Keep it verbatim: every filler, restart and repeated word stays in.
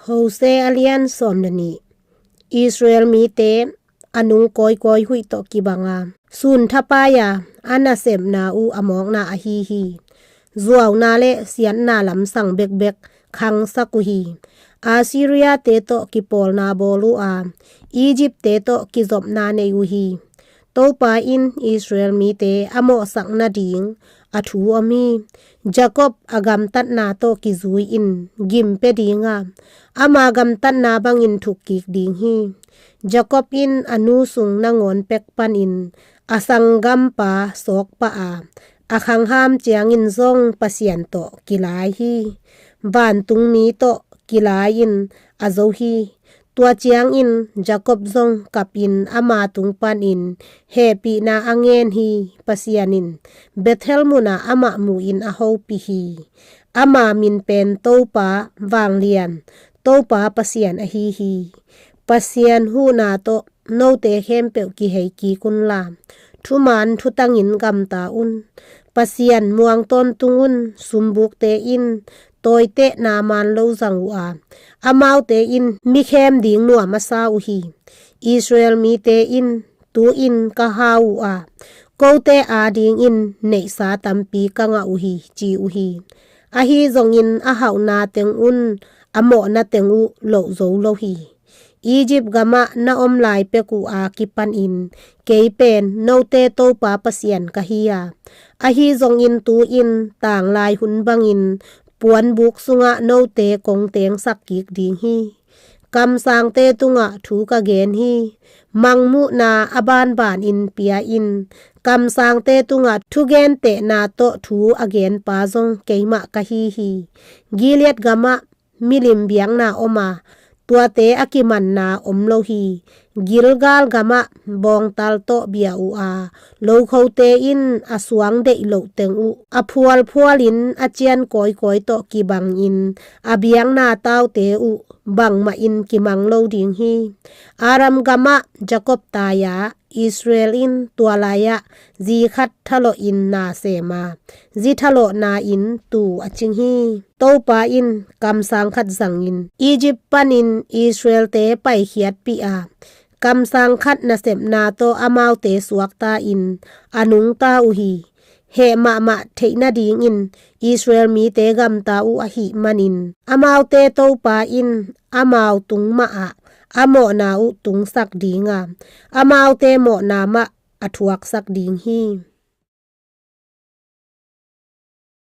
Hosea a lian sawm le nih. Israel mite a nung kawikawi huih tawh kibanga, sun thapai-a a nasepna uh a mawkna ahi hi. Zuauna le siatna lamsang bekbek khangsak uh hi. Assyria-te tawh kipawlna bawl uh a, Egypt-te tawh kizopna nei uh hi. Topa in Israel mite a mawhsak nading a thu om hi. Jacob a gamtatna tawh kizui-in gim pia dinga, ama gamtatna bangin thukkik ding hi. Jacob in a nu sung nangawn pek panin a sanggampa sawkpah a, a khangham ciangin zong Pasian tawh kilai hi. Vantungmi tawh kilai-in a zo hi. Tua ciangin Jacob zong kapin ama tung panin hehpihna a ngen hi. Pasian in Bethel munah amah mu-in a hopih hi. Ama min pen Topa Vanglian, Topa Pasian ahi hi. Pasian huhna tawh note khempeuh kihei kik unla, thuman thutangin gamta un. Pasian muang tawntung un. Sumbukte in tawitehna man lo zang uh a, amaute in mikhem ding nuam a sa uh hi. Israel mite in, tu-in ka hau uh a, kote adingin neihsa tampi ka ngah uh hi, ci uh hi. Ahi zongin a hauhna teng un a mawhna teng uh loh zo lo hi. Egypt gamah na om lai pek uh a kipanin kei pen note Topa Pasian ka hi a, ahi zongin tu-in tanglai hun bangin puanbuk sungah note kong tengsak kik ding hi. Kamsangte tungah thu ka gen hi. Mangmuhna a banbanin pia in. Kamsangte tungah thugentehna tawh thu a genpa zong keimah ka hi hi. Gilead gamah milim biakna om a, tuate a kimanna om lo hi. Gilgal gamah bawngtal tawh bia uh a, lokhote in a suang deih loh teng uh a phualphualin a cian kawikawi tawh kibangin a biakna taute uh bangmahin kimang lo ding hi. Aram gamah Jacob tai-a, Israel in tua lai-ah zi khat thalawhin na sem a, zi thalawhna in tuu a cing hi. Topa in kamsang khat zangin Egypt panin Israelte paikhiatpih a, kamsang khat nasepna tawh amaute suakta-in a nungta uh hi. Heh mahmah theih nadingin Israel mite gamta uh ahih manin amaute Topa in amau tung mahah a mawhna uh tungsak dinga, amaute mawhna mah a thuaksak ding hi.